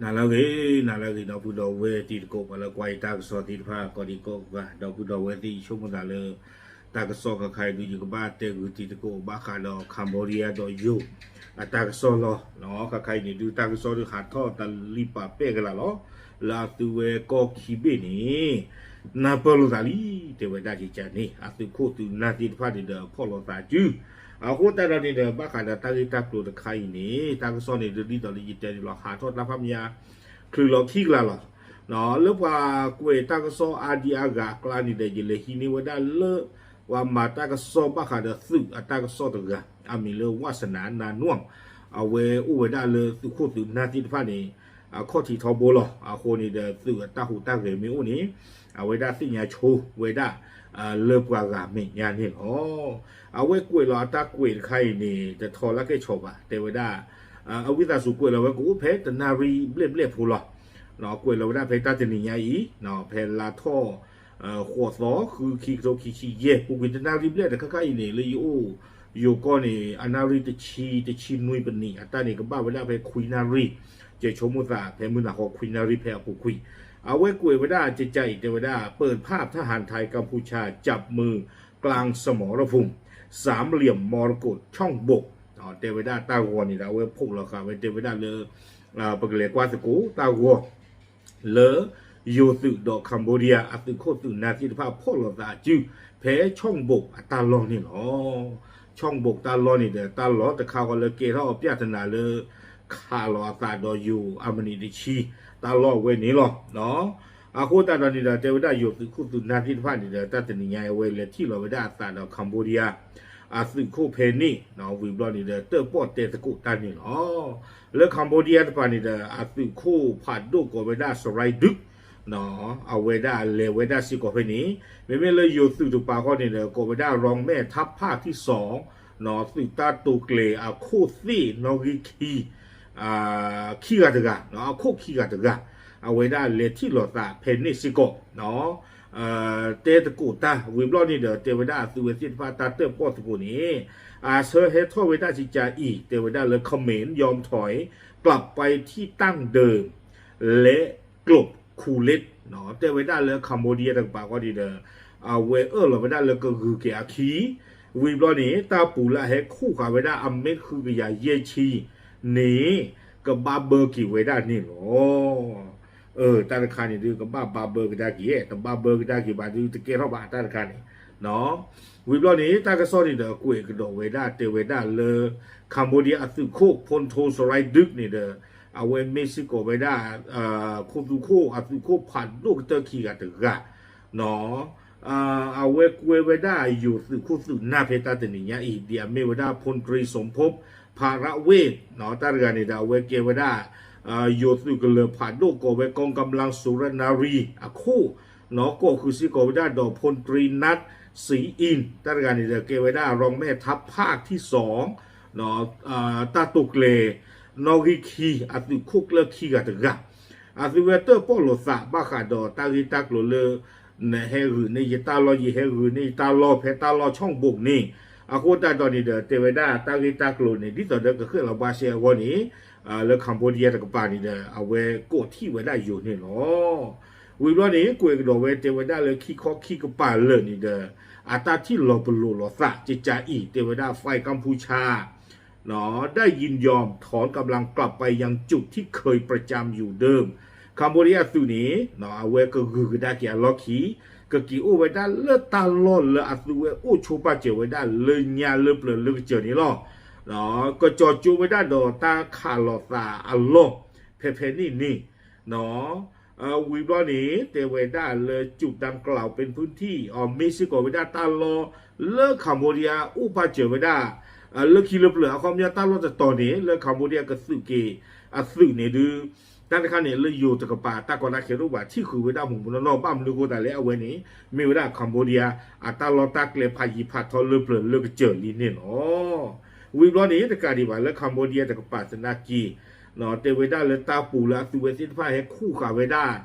နၤလၢအဂ့ၤ, နၤလၢအဂ့ၤ ဒီပုၢ်ဒီဝဲၢ်တံၤသကိး ပှၤလၢကွၢ်ယတၢ်ကစီၣ်သ့ၣ်တဖၣ် ကိးဒံကိးဂၤ, ဒီပုၢ်ဒီဝဲၢ်သ့ၣ် ယဆိကမိၣ်သးလၢ တၢ်ကစီၣ်ခါခါအံၤဒုး ယကဘၣ်တဲဂုာ်တံၤသကိးဘၣ်ဃးဒီး Cambodia ဒီးယိၤ အတၢ်ကစီၣ်လီၤ. ခါခါအံၤန့ၣ်ဒုး တၢ်ကစီၣ်ဒုးဟးထီၣ်တလံာ်ပာ်ပဲၣ်ကလာ်လီၤ. လၢအသုဝဲကီၢ်ခံဘ့ၣ်န့ၣ် နၢ်ပၢၢ်လိာ်သးလံ, တဲဝဲဒၣ်ကကန့ၣ် အသုးခိၣ်သုးနၢ်သ့ၣ်တဖၣ်န့ၣ်ဒီး ဖီၣ်လိာ်သးစု အဃိသတးဒီးန့ၣ်ဒီး ဘၣ်ဃးဒီးတၢ်ဂ့ၢ်တၢ်ကျိၤတခါအံၤန့ၣ် တၢ်ကစီၣ်န့ၣ်ဒုး ဒ်သိးလၢယတဲန့ၣ်လီၤ ဟးထီၣ်တၢ်ဖးမံၤညါ ချုးလီၤခံကလးလီၤ. လၢပှၤကွဲးတၢ်ကစီၣ်အါဒံအါဂၤအကျါန့ၣ်ဒီး ယလဲၤဟံးန့ၢ်ဝဲဒၣ်လၢ ပှၤမၤတၢ်ကစီၣ်ဘၣ်ဃးဒီးသုးအတၢ်ကစီၣ်တဂၤ အမံၤလၢ ဝါစနၤ နါနွံ, အဝဲအိၣ်ဝဲဒၣ်လၢသုးခိၣ်သုးနၢ်သ့ၣ်တဖၣ်န့ၣ် အခီၣ်ထံးထီဘိလီၤ. အဃိန့ၣ်ဒီး သုးအတၢ်ဟူးတၢ်ဂဲၤမ့ၢ်အိၣ်န့ၣ် အဝဲဒၣ်သ့ၣ်ညါဆိဝဲဒၣ် လၢပှၤဂၤမဲာ်ညါန့ၣ်လီၤ. အဝဲကွဲးလီၤအတၢ်ကွဲးတခါအံၤန့ၣ် တထီလၢကဲၣ်ဆိးဘၣ် တဲဝဲဒၣ် အဝံသးစူၤကွဲးလီၤဝဲကအိၣ်ဖဲတနၣ်ရံၣ်ဘျဲၣ်ဘျဲၣ်ဖိလီၤ. ကွဲးလီၤဝဲဒၣ်ဖဲတၢ်တနံၤညါအံၤ ဖဲလါထီၣ် ဃိးသီ ဃု ခံကထိခံဆံယဲၢ် ပူၤကွံာ်တနၣ်ရံၣ်ဘျဲၣ်ဒီး ခါခါအံၤန့ၣ် လၢယအိၣ်ယိၤကီၢ်န့ၣ် အနၣ်ရံၣ်တဆံ တဆံနွံပနံး အတၢ်န့ၣ်ကဘၣ်ဝဲဒၣ်ဖဲခွံနၣ်ရံၣ်, ယဆိကမိၣ်သးဖဲမုၢ်နၤဃီခွံနၣ်ရံၣ်ဖဲအပူၤကွံာ်. အဝဲကွဲးဝဲဒၣ်ကကအံၤ တဲဝဲဒၣ် เปิดภาพทหารไทยกัมพูชาจับมือกลางสมรภูมิสามเหลี่ยมมรกตช่องบก တဲဝဲဒၣ်တၢ်ဂီၤန့ၣ်ဒီး အဝဲဖိးလီၤဃာ်ဝဲ တဲဝဲဒၣ်လၢ ပကလဲၤကွၢ်သကိးတၢ်ဂီၤ လၢယိၤသုးဒီး Cambodia အသုးခိၣ်သုးနၢ်သ့ၣ်တဖၣ်ဖီၣ်လိာ်သးစု ဖဲ ช่องบก အတၢ်လီၢ်န့ၣ်လီၤ. ช่องบก တၢ်လီၢ်န့ၣ်ဒီး တၢ်လီၢ်တခါဃီလၢကဲထီၣ်အပျၢ်တနၤလၢ ခးလီၤအသးဒီးယိၤအမံးနံးတဆံ တၢ်လီၢ်အဝဲန့ၣ်လီၤ. အဃိသတးဒီးန့ၣ်ဒီး တဲဝဲဒၣ်ယိၤသုးခိၣ်သုးနၢ်သ့ၣ်တဖၣ်န့ၣ်ဒီး တၢ်တနံၤညါအဝဲလဲၤထံၣ်လီၤဝဲဒၣ်အသးဒီး Cambodia အသုးခိၣ်ဖဲန့ၣ် ဝံၤဘျီန့ၣ်ဒီး တၢၣ်ပီၣ်တဲသကိးတၢ်န့ၣ်လီၤ. လၢ Cambodia တပၤန့ၣ်ဒီး အသုးခိၣ်ဖးဒိၣ်ကိးဝဲဒၣ် Saray Duk အဝဲဒၣ်လဲၤဝဲဒၣ်စ့ၢ်ကီးဖဲန့ၣ်, မ့မ့ၢ်လၢယိၤသုးတပၤဃီန့ၣ်ဒီး ကိးဝဲဒၣ် รองแม่ทัพภาคที่สอง သုးတၢ်တိာ်ကျဲၤအခိၣ်သ့ၣ်နီၣ်ဂံၢ်ခံ ခံဂၤတဂၤ အခိၣ်ခံဂၤတဂၤ အဝဲဒၣ်လဲၤထံၣ်လိာ်သးဖဲန့ၣ်စ့ၢ်ကီး တဲသကိးတၢ် ဝံၤဘျီန့ၣ်ဒီး တဲဝဲဒၣ်အသုးဝဲသ့ၣ်တဖၣ်တၢ်တၢၣ်ပီၣ်သကိးန့ၣ် အဆၢဟဲထီၣ်ဝဲဒၣ်ကကအံၤ တဲဝဲဒၣ်လၢ เขมรยอมถอย กลับไปที่ตั้งเดิม และกลบคูเล็ก တဲဝဲဒၣ်လၢ Cambodia တကပၤဃီန့ၣ်ဒီး အဝဲအၢၣ်လီၤဝဲဒၣ်လၢကဂုၤက့ၤအခံ ဝံၤဘျီန့ၣ် တၢ်ပူၤလၢအဟဲခူၣ်ဃာ်ဝဲဒၣ်အမ့ၢ်ဃုကယၤယဲၢ်ဆံန့ၣ် ကဘၣ်ဘၢက့ၤဝဲဒၣ်န့ၣ်လီၤ. တၢ်တခါန့ၣ်ဒုး ကဘၣ်ဘၣ်ဘၢကဒါက့ၤ, တဘၣ်ဘၢကဒါက့ၤဘၣ်ဒုး တကဲထီၣ်ဘၣ်တၢ်တခါန့ၣ် ဝံၤဘျီန့ၣ် တၢ်ကစီၣ်န့ၣ်ဒီး ကွဲးကဒီးဝဲဒၣ် တဲဝဲဒၣ်လၢ Cambodia အသုးခိၣ် ဖူၣ်ထိ စရၢၣ်ဒုးန့ၣ်ဒီး အဝဲမ့ၢ်စ့ၢ်ကီးဝဲဒၣ် ခိၣ်သူခိၣ် အသုးခိၣ်ဖးဒိၣ်ကတၢၢ်ခံဂၤတဂၤ အဝဲကွဲဝဲဒၣ်ယိၤသုးခိၣ်သုးနၢ်ဖဲတၢ်တနံၤညါအံၤ ဒ်အမ့ၢ်ဝဲဒၣ် พลตรีสมภพ ภาระเวช တၢ်တဂၤန့ၣ်ဒီး အဝဲကဲဝဲဒၣ် ယိၤသုးကလၢၤဖးဒိၣ်ကိးဝဲ กองกำลังสุรนารี အခိၣ် နီၢ်ကီၢ်ဃုာ်စ့ၢ်ကီးဝဲဒၣ်ဒီး พลตรีนัทศรีอิน တၢ်တဂၤန့ၣ်ဒီး ကဲဝဲဒၣ် รองแม่ทัพภาคที่สอง တၢ်တိာ်ကျဲၤ နီၣ်ဂံၢ်ခံ အသုးခိၣ်ကျၢၢ်ခံဂၤတဂၤ အသုးဝဲတၢၣ်ပီၣ်လိာ်သးဘၣ်ဃးဒီးတၢ်ဂ့ၢ်တၢ်ကျိၤလၢ နဟဲဂုာ်န့ၢ်ယတၢ်လီၢ် ယဟဲဂုာ်န့ၢ်ယတၢ်လီၢ်ဖဲတၢ်လီၢ် ช่องบก န့ၣ် အဃိသတးဒီးန့ၣ်ဒီး တဲဝဲဒၣ်တၢ်ဂ့ၢ်တၢ်ကျိၤန့ၣ် ဒ်သိးဒီးကဃဲၣ်လီၤဘှါရှဲအဂီၢ်န့ၣ် လၢ Cambodia တကပၤန့ၣ်ဒီး အဝဲကိးထံၣ်ဝဲဒၣ်ယိၤန့ၣ်လီၤ. ဝံၤဘျီန့ၣ် ကွဲးကဒီးဝဲတဲဝဲဒၣ်လၢခံခီခံကပၤလၢာ်န့ၣ်ဒီး အတၢ်ထံၣ်လီၤပလိာ်လိာ်သး ကကအံၤ တဲဝဲဒၣ် ฝ่ายกัมพูชา ได้ยินยอมถอนกำลังกลับไปยังจุดที่เคยประจำอยู่เดิม Cambodia အသုးန့ၣ် အဝဲကဂုၤကဒါက့ၤအလီၢ်ခံ ကက့ၤအိၣ်ဝဲဒၣ်လၢတၢ်လီၢ်လၢအသုးဝဲအိၣ်ဆိပာ်စၢၤဝဲဒၣ် လၢညါလၢပျၢၤလၢကစၢၤန့ၣ်လီၤ. ကကီၤကၠိဝဲဒၣ်ဒီးတၢ်ခးလိာ်သးအလီၢ် ဖဲဖဲန့ၣ်န့ၣ် ဝံၤဘျီန့ၣ် တဲဝဲဒၣ်လၢ จุดดังกล่าวเป็นพื้นที่ အမ့ၢ်စ့ၢ်ကီးဝဲဒၣ်တၢ်လီၢ်လၢ Cambodia အိၣ်ပာ်စၢၤဝဲဒၣ် လၢခံလၢပျၢၤ အခီပညီတၢ်လီၢ်တတီၤန့ၣ် လၢ Cambodia ကသုးက့ၤအသုးန့ၣ်ဒုး တၢ်တခါန့ၣ် လၢယိၤတကပၤ တၢ်ကီတၢ်ခဲတအိၣ်ဘၣ် ထံၣ်ဃုာ်ဝဲဒၣ်မုၢ်မုၢ်နီၢ်နီၢ် ဘၣ်မနုၤအဃိသတးလဲၣ် အဝဲန့ၣ် မ့ၢ်ဝဲဒၣ် Cambodia အတၢ်လီၢ်တၢ်ကျဲဖးယံၤဖးထီလၢပျၢၤလၢကစၢၤလံန့ၣ်လီၤ. ဝံၤဘျီန့ၣ် တကးဒံးဘၣ်လၢ Cambodia တကပၤသနာ်က့ တဲဝဲဒၣ်လၢတၢ်ပူၤလၢအသုးဝဲသ့ၣ်တဖၣ်ဟဲခူၣ်ဃာ်ဝဲဒၣ်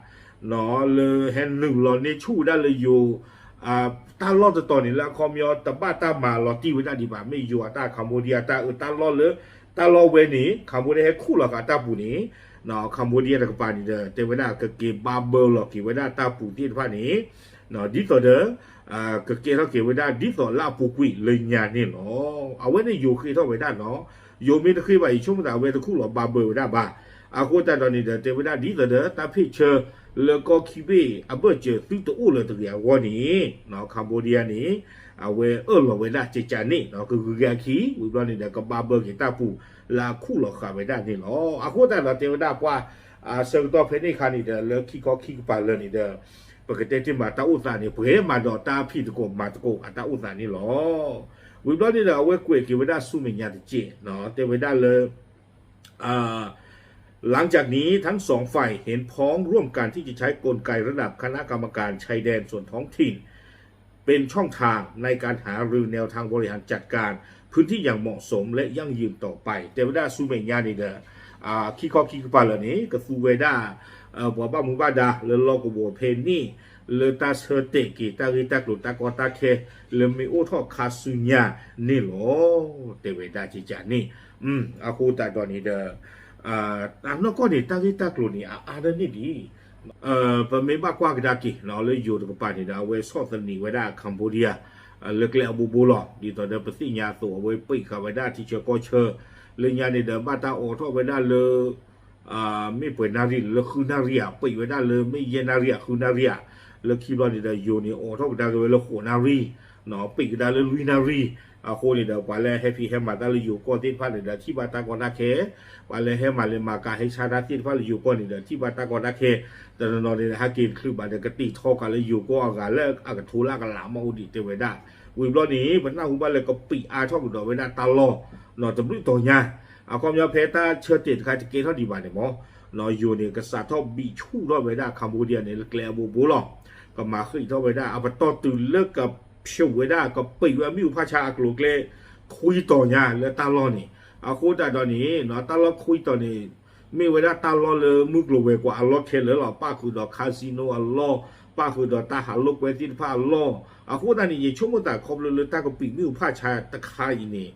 လၢဟဲနုာ်လီၤန့ၢ်ဆူၣ်ဝဲဒၣ်လၢယိၤ တၢ်လီၢ်တတီၤန့ၣ် လၢအခီပညီတဘၣ်တၢ်မၤလီၤတံၢ်ဝဲဒၣ်ဒံးဘၣ် မ့ၢ်ယိၤအတၢ် Cambodia တၢ်အၢတၢ်လီၢ်လၢ တၢ်လီၢ်ဝဲန့ၣ် Cambodia ဟဲခူၣ်လီၤဃာ်တၢ်ပူၤန့ၣ် Cambodia တကပၤန့ၣ်ဒီး တဲဝဲဒၣ်ကက့ၤဘၣ်ဘၢလီၤက့ၤဝဲဒၣ်တၢ်ပူၤသ့ၣ်တဖၣ်န့ၣ် ဒ်သိးဒီး ကကဲထီၣ်က့ၤဝဲဒၣ်ဒ်သိးလၢအပူၤကွံာ်လၢညါန့ၣ်လီၤ. အဝဲန့ၣ်ယိၤဃ့ထီၣ်ဝဲဒၣ်နီၤ, ယိၤမ့ၢ်တဃ့ဘၣ် ယဆိကမိၣ်သးအဝဲတခူၣ်လီၤဘၣ်ဘၢဝဲဒၣ်ဘၣ်. အဃိသတးဒီးန့ၣ်ဒီး တဲဝဲဒၣ်ဒ်သိးဒီးတၢ်ဖ့ၣ်ဆၢ လၢကီၢ်ခံဘ့ၣ်အဘၢၣ်စၢၤသုတအိၣ်လၢၤတဂ့ၤအဂီၢ်န့ၣ် Cambodia န့ၣ် အဝဲအၢၣ်လီၤဝဲဒၣ်ကကန့ၣ် ကဂုၤက့ၤအခံ ဝံၤဘျီန့ၣ်ဒီး ကဘၣ်ဘၢက့ၤတၢ်ပူၤလၢအခူၣ်လီၤဃာ်ဝဲဒၣ်န့ၣ်လီၤ. အဃိသတးဒီးတဲဝဲဒၣ်ပှၤ အဆၢကတီၢ်ဖဲန့ၣ်အခါန့ၣ်ဒီး လၢခံခီခံကပၤလၢာ်န့ၣ်ဒီး ပကတဲတ့ၢ်မးတၢ်အိၣ်သးန့ၣ် ပှဲၤမးဒီးတၢ်ဖံးသကိးမၤသကိးအတၢ်အိၣ်သးန့ၣ်လီၤ. ဝံၤဘျီန့ၣ်ဒီး အဝဲကွဲးက့ၤဝဲဒၣ်ဆူမဲာ်ညါတက့ၢ် တဲဝဲဒၣ်လၢ หลังจากนี้ทั้งสองฝ่ายเห็นพ้องร่วมกันที่จะใช้กลไกรัฐบาลผลักดันให้เกิดการเปลี่ยนแปลง เป็นช่องทางในการหารือแนวทางบริหารจัดการพื้นที่อย่างเหมาะสมและยั่งยืนต่อไป တဲဝဲဒၣ်ဆူမဲာ်ညါန့ၣ်ဒီး ခံခီခံကပၤလၢာ်န့ၣ် ကသူဝဲဒၣ် ပှၤဘၣ်မူဘၣ်ဒါလၢလီၢ်ကဝီၤဖဲန့ၣ် လၢတၢ်ဆၢတဲာ်က့ၤတၢ်ဂ့ၢ်တၢ်ကျိၤတၢ်ကီတၢ်ခဲ လၢမ့ၢ်အိၣ်ထီၣ်ခါဆူညါန့ၣ်လီၤ. တဲဝဲဒၣ်ကကန့ၣ် အဃိသတးဒီးန့ၣ်ဒီး အနီၢ်ကီၢ်န့ၣ် တၢ်ဂ့ၢ်တၢ်ကျိၤန့ၣ် အအါဒၣ်န့ၣ်ဒံး ပမ့ၢ်ဘၣ်ကွၢ်ကဒါက့ၤ လၢယိၤတကပၤန့ၣ်ဒီး အဝဲဆီၣ်သနံးဝဲဒၣ် Cambodia လၢကျဲအဘိဘိလီၤ. ဒ်သိးဒီးပသ့ၣ်ညါအသိး အဝဲပံးဃာ်ဝဲဒၣ်ထံဆၢကီၢ်ဆၢ လၢညါန့ၣ်ဒီး ဘၣ်တၢ်အိးထီၣ်ဝဲဒၣ်လၢ မ့ၢ်ပှဲၤနၣ်ရံၣ်လၢဃုနၣ်ရံၣ်ဧါ, ပံးဝဲဒၣ်လၢမ့ၢ်ယဲၢ်နၣ်ရံၣ်ဧါ ဃုနၣ်ရံၣ်ဧါ, လၢခံဘျီန့ၣ်ဒီး ယိၤန့ၣ်အိးထီၣ်ကဒါက့ၤဝဲလၢဃိးနၣ်ရံၣ်, ပံးကဒါလၢလွံၢ်နၣ်ရံၣ်, အဃိန့ၣ်ဒီး ပှၤလၢဟဲဖံးဟဲမၤတၢ်လၢယိၤကီၢ်သ့ၣ်တဖၣ်န့ၣ်ဒီး ထံၣ်ဘၣ်တၢ်ကီတၢ်ခဲ, ပှၤလၢဟဲမၤလဲၤမၤကၤဟဲဆါတၢ်သ့ၣ်တဖၣ်လၢယိၤကီၢ်န့ၣ်ဒီး ထံၣ်ဘၣ်တၢ်ကီတၢ်ခဲ, တနီၤနီၤန့ၣ် ဟဲက့ၤတချုးဘၣ်ဒီး ကတ့ၢ်ထီကးလၢယိၤကီၢ်အဂၤလၢအကထိလၢအကလးမးအိၣ်ဒံးတဲဝဲဒၣ်, ဝံၤဘျီန့ၣ် ပနၢ်ဟူဘၣ်လၢကပံးအါထီၣ်ကဒီးဝဲဒၣ်တၢ်လီၢ် နီၢ်တဘျုးတီၤညါ, အခီပညီဖဲတၢ်ဆၢတဲာ်တခါတကဲထီၣ်ဒံးဘၣ်န့ၣ်မး, ယိၤန့ၣ် ကစးထီၣ်ဘံးဆူၣ်ထီၣ်ဝဲဒၣ် Cambodia န့ၣ် လၢကျဲအဘိဘိလီၤ. ကမၤဃံးထီၣ်ဝဲဒၣ် အပတီၢ်တုၤလၢကဖျိးဝဲဒၣ် ကပံးဝဲအမ့ၣ်အူဖးဆါအကျိၤအကျဲ ခွံတီၤညါလၢတၢ်လီၢ်န့ၣ်, အဃိသတးဒီးန့ၣ် တၢ်လီၢ်ခွံတီၤန့ၣ် မ့ၢ်ဝဲဒၣ်တၢ်လီၢ်လၢမုၢ်ကျိၤဝဲၤကွာ်အလီၢ်ခဲလၢာ်လီၤ. ပၣ်ဃုာ်ဒီး casino အလီၢ်, ပၣ်ဃုာ်ဒီးတၢ်ဟးလိာ်ကွဲသ့ၣ်တဖၣ်အလီၢ်, အဃိသတးန့ၣ် ယဆိကမိၣ်သးခီဖျိလၢတၢ်ကပံးမ့ၣ်အူဖးဆါတခါအံၤန့ၣ်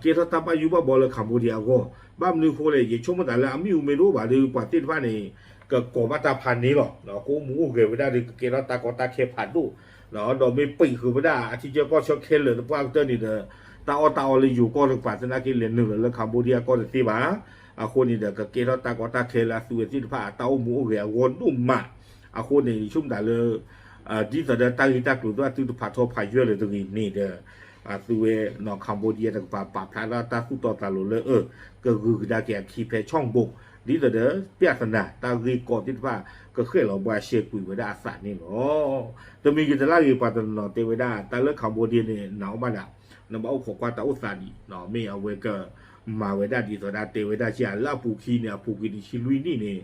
ကဲထီၣ်တၢ်ဘၣ်ယိၣ်ဘၣ်ဘီလၢ Cambodia အဂီၢ်, ဘၣ်မနုၤအဃိလဲၣ် ယဆိကမိၣ်သးလၢအမ့ၣ်အူမ့ၢ်တအိၣ်ဘၣ်ဒီး ပှၤသ့ၣ်တဖၣ်န့ၣ် ကကိးဘၣ်တၢ်ဖးန့ၣ်လီၤ. ကအိၣ်မူအိၣ်ဂဲၤဝဲဒၣ်ဒီး ကကဲထီၣ်တၢ်ကီတၢ်ခဲဖးဒိၣ်, ဒီးမ့ၢ်ပံးဃုာ်ဝဲဒၣ်အထံဆၢကီၢ်ဆၢခဲလၢာ်တပှၢ်ကတၢၢ်န့ၣ်ဒီး တၢ်အီၣ်တၢ်အီလၢယိၤကီၢ်တကပၤသနာ်က့လဲၤနုာ်လီၤလၢ Cambodia ကီၢ်တသ့ဘၣ်. အဃိန့ၣ်ဒီး ကကဲထီၣ်တၢ်ကီတၢ်ခဲလၢအသုဝဲသ့ၣ်တဖၣ်အတၢ်အိၣ်မူအိၣ်ဂဲၤအဂီၢ်ဒိၣ်မး. အဃိန့ၣ် ယဆိကမိၣ်သးလၢ ဒ်သိးဒီးတၢ်ဂ့ၢ်တၢ်ကျိၤသ့ၣ်တဖၣ်သုတဖးထီဖးယွဲၢ်လၢၤတဂ့ၤန့ၣ်ဒီး သုဝဲ Cambodia တကပၤ ပာ်ဖျါထီၣ်တၢ်သူၣ်တီသးလိၤလၢအၢ ကဂုၤကဒါက့ၤအခံဖဲဆီၣ်ဘိး ဒ်သိးဒီး ပြဿနာ တၢ်ဂ့ၢ်ကီသ့ၣ်တဖၣ် ကဃဲၣ်လီၤဘှါရှဲကွံာ်ဝဲဒၣ်အသးန့ၣ်လီၤ. တမံၤဂ့ၤတလါဂ့ၤ ပှၤတနီၤနီၤတဲဝဲဒၣ် တၢ်လၢ Cambodia န့ၣ် နာ်အီၣ်ဘၣ်ဒၣ် နဘၣ်အိၣ်ခိးကွၢ်တၢ်အိၣ်သးဒံး မ့ၢ်အဝဲကမၤဝဲဒၣ်ဒ်သိးဒၣ်တဲဝဲဒၣ်ကလၢအပူၤခံန့ၣ် အပူၤကွံာ်တဆံလွံၢ်နံၣ်န့ၣ်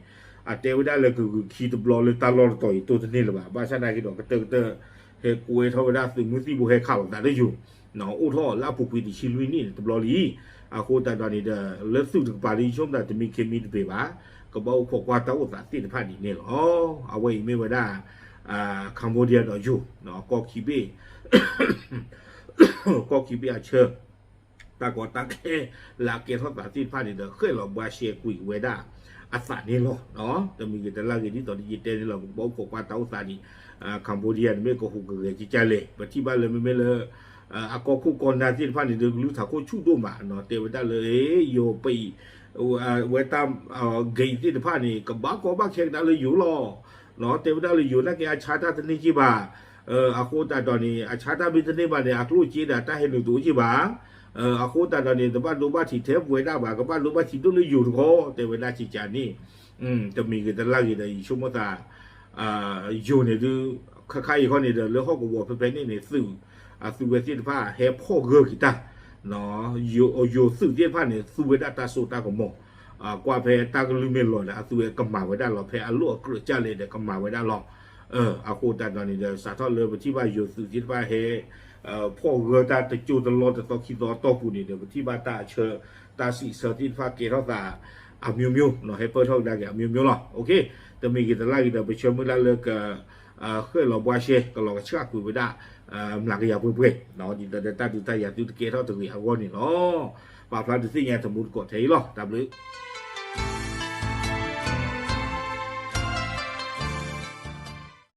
အတဲဝဲဒၣ်လၢကဂုၤခံတဘျီလၢတၢ်လီၢ်တတီၤအံၤတိၢ်တန့ၢ်လၢၤဘၣ်. ဘၣ်ဆၣ်သနာ်က့ဒီး ကတၢၢ်ကတၢၢ် ဟဲကွဲထီၣ်ဝဲဒၣ်သုးမုၢ်သံၣ်ဘိဟဲခးလိာ်သးလၢယိၤ အိၣ်ထီၣ်လၢအပူၤကွံာ်တဆံလွံၢ်နံၣ်န့ၣ်တဘျီလံ. အဃိသတးဒီးန့ၣ်ဒီး လၢသုးတကပၤလံ ယဆိကမိၣ်တၢ်တမံၤခံမံၤတဘ့ၣ်ဘၣ် ကဘၣ်အိၣ်ခိးကွၢ်တၢ်အိၣ်သးသ့ၣ်တဖၣ်ဒ်န့ၣ်လီၤ. အဝဲအံၤမ့ၢ်ဝဲဒၣ် Cambodia ဒီးယိၤ ကီၢ်ခံဘ့ၣ် ကီၢ်ခံဘ့ၣ်အဆၢ တၢ်ကီတၢ်ခဲ လၢအကဲထီၣ်သးသ့ၣ်တဖၣ်န့ၣ်ဒီး ဃဲၣ်လီၤဘှါရှဲကွံာ်ဝဲဒၣ်အသးန့ၣ်လီၤ. တမံၤဂ့ၤတလါဂ့ၤ ဒ်သိးဒီးယတဲန့ၣ်လီၤ ကဘၣ်အိၣ်ခိးကွၢ်တၢ်အိၣ်သးဒံး Cambodia န့ၣ်မ့ၢ်ကဟူးကဂဲၤကကလဲၣ် ပထံၣ်ဘၣ်လၢမ့မ့ၢ်လၢ အကီၢ်ခိၣ်ကီၢ်နၢ်သ့ၣ်တဖၣ်န့ၣ်ဒီး ကလုၢ်ထးခိၣ်ဆူၣ်ဒိၣ်မး တဲဝဲဒၣ်လၢ ယိၤပံး ဝဲတၢ် ဂ့ၤသ့ၣ်တဖၣ်န့ၣ် ကဘၣ်ကီဘၣ်ခဲကဒါလၢယိၤလီၤ. တဲဝဲဒၣ်လၢယိၤနာ်က့အဆါတၢ်တန့ၢ်က့ဘၣ်. အဃိသတးဒီးန့ၣ် အဆါတၢ်မ့ၢ်တန့ၢ်ဘၣ်န့ၣ် အကျိၣ်အစ့ဒီးတၢ်ဟဲနုာ်တအိၣ်က့ဘၣ်. အဃိသတးဒီးန့ၣ် တဘၣ်ဒိဘၣ်ထံးထဲပဝဲဒၣ်ဘၣ် ကဘၣ်ဒိဘၣ်ထံးဒိၣ်လၢယိၤတခီ တဲဝဲဒၣ်ကကန့ၣ် တမံၤဂ့ၤတလါဂ့ၤဒီး ယဆိကမိၣ်သး ယိၤန့ၣ်ဒုး ခါခါအံၤခီန့ၣ်ဒီး လၢဟီၣ်ကဝီၤဖဲဖဲန့ၣ်န့ၣ် သုး အသုးဝဲသ့ၣ်တဖၣ်ဟဲဖီၣ်ဂၢၢ်က့ၤတၢ် ယိၤသုးသ့ၣ်တဖၣ်န့ၣ် သူဝဲဒၣ်တၢ်စိတၢ်ကမီၤ ကွၢ်ဖဲတၢ်ကလုၢ်မ့ၢ်လီၤဒီး အသုးဝဲကမၤဝဲဒၣ်လီၤ ဖဲအလိၣ်အကြၢးကလဲၣ်ဒီး ကမၤဝဲဒၣ်လီၤ. အဃိသတးဒီးန့ၣ်ဒီး စးထီၣ်လၢပထံၣ်ဘၣ်ယိၤသုးသ့ၣ်တဖၣ်ဟဲ ဖီၣ်ဂၢၢ်တၢ်တကၠိတလီၢ်တသီခံသီအတီၢ်ပူၤန့ၣ်ဒီး ပထံၣ်ဘၣ်တၢ်အဆၢ တၢ်စံးဆၢသ့ၣ်တဖၣ်ကဲထီၣ်သး အမျိုးမျိုး ဟဲပၢၢ်ထီၣ်ကဒါက့ၤ အမျိုးမျိုး လီၤ. တမံၤဂ့ၤတလါဂ့ၤဒီး ပဆၢမုၢ်လၢ်လၢက ဃဲၣ်လီၤဘှါရှဲ ကလီၤကဆှၣ်ကွံာ်ဝဲဒၣ် မျးကယၤပှဲၤပှဲၤ, ဒ်သိးဒီးတၢ်ဒုးတၢ်ယၤသုတကဲထီၣ်တဂ့ၤအဂီၢ်န့ၣ်လီၤ. ပာ်ဖျါဒုးသ့ၣ်ညါတမူတကိးထဲအံၤလီၤ. တၢ်ဘျုး